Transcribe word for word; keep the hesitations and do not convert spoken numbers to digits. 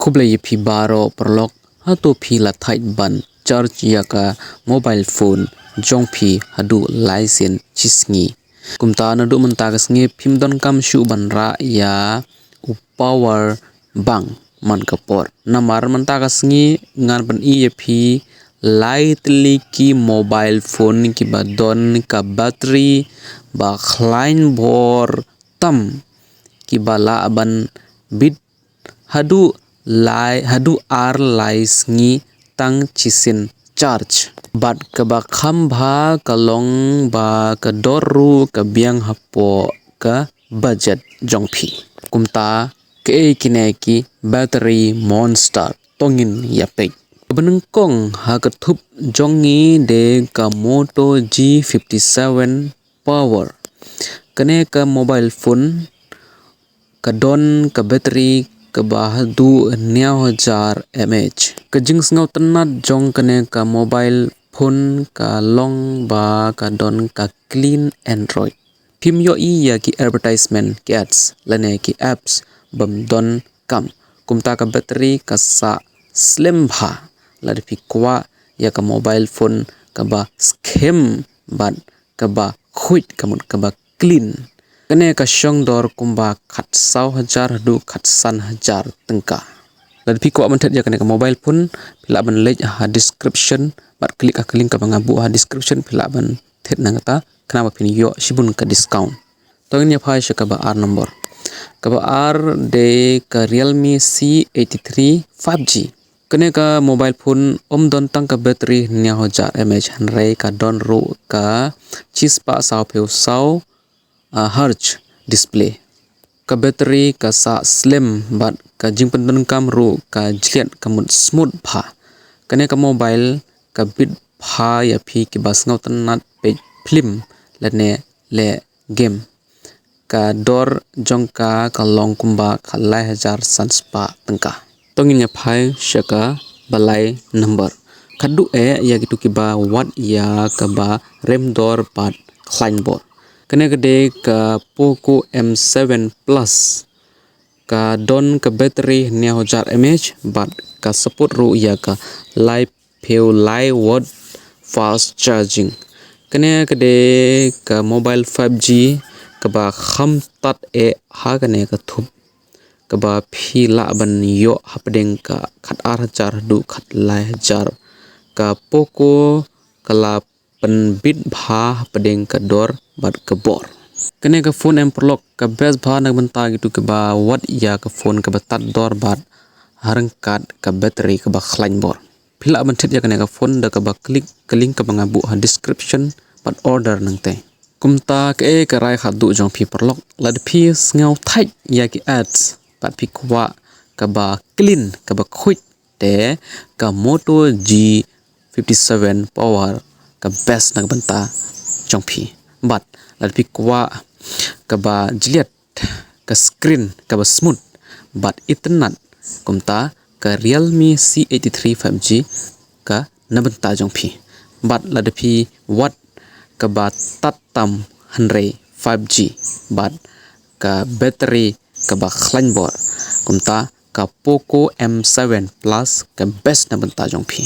Khublei ïa phi baroh paralok, hato phi la thait ban charge ïa ka mobile phone jong phi haduh lai sien shi sngi? Kumta naduh mynta ka sngi phim donkam shuh ban rah ïa u power bank man ka por. Namar mynta ka sngi ngan pyni ïa phi lai tylli ki mobile phone kiba don ka battery ba khlaiñ bor tam, kiba lah ban bit haduh lai, haduh ar lai sngi tang shisien charge. Bad kaba kham bha ka long ba ka dor ruh ka biang hapoh ka budget jong phi. Kumta kaei kine ki battery monster? To ngin ïa peit. Kaba nyngkong ha ka thup jong ngi de ka Moto G fifty-seven Power. Kane ka mobile phone ka don ka battery kaba haduh hynñiew hajar mAh. Ka jingsngewtynnat jong kane ka mobile phone ka long ba ka don ka clean Android. Phim ïohi ïa ki advertisement, ki ads lane ki apps bym donkam. Kumta ka battery ka sah slem bha. Lada phi kwah ïa ka mobile phone kaba skhem bad kaba khuid, ka mut kaba clean, kane ka shong dor kumba khatsaw hajar haduh khatsan hajar tyngka. Lada phi kwah ban thied ïa kane ka mobile phone, phi lah ban leit ha description bad klik ha ka link kaba nga buh ha description, phi lah ban thied na kata khnang ba phin ïoh shibun ka discount. To ngin ïa phai sha kaba ar nombor. Kaba ar de ka Realme C eighty-three five G. Kane ka mobile phone ym don tang ka battery hynñiew hajar mAh, hynrei ka don ruh ka shispah sawphew saw, ah, hertz display. Ka battery ka sah slem bad ka jingpyndonkam ruh ka jliat, ka mut smooth bha. Kane ka mobile ka bit bha ïa phi kiba sngewtynnat peit film lane leh game. Ka dor jong ka ka long kumba khatlai hajar san spah tyngka. To ngin ïa phai sha kaba lai number. Khadduh eh ïa kitu kiba wad ïa kaba rem dor bad khlaiñ bor. Kane ka dei ka Poco M seven Plus. Ka don ka battery hynñiew hajar mAh bad ka support ruh ïa ka laiphew lai watt fast charging. Kane ka dei ka mobile five G kaba kham tad eh ha kane ka thup, kaba phi lah ban ïoh hapdeng ka khatar hajar haduh khatlai hajar. Ka Poco ka la pynbit bha hapdeng ka dor bad ka bor. Kane ka phone em paralok ka best bha na ka bynta kitu kiba wad ïa ka phone kaba tad dor bad ha ryngkat ka battery kaba khlaiñ bor. Phi lah ban thied ïa kane ka phone da kaba klik ka link kaba nga buh ha description bad order nangtei. Kumta kaei ka rai khadduh jong phi paralok? Lada phi sngew thait ïa ki ads bad phi kwah kaba clean, kaba khuid, te ka Moto G fifty-seven Power ka best na ka bynta jong phi. Bad lada phi kwah kaba jliat, ka screen kaba smooth bad itynnat, kumta ka Realme C eighty-three five G ka na bynta jong phi. Bad lada phi wad kaba tad tam hynrei five G bad ka battery kaba khlaiñ bor, kumta ka Poco M seven Plus ka best na bynta jong phi.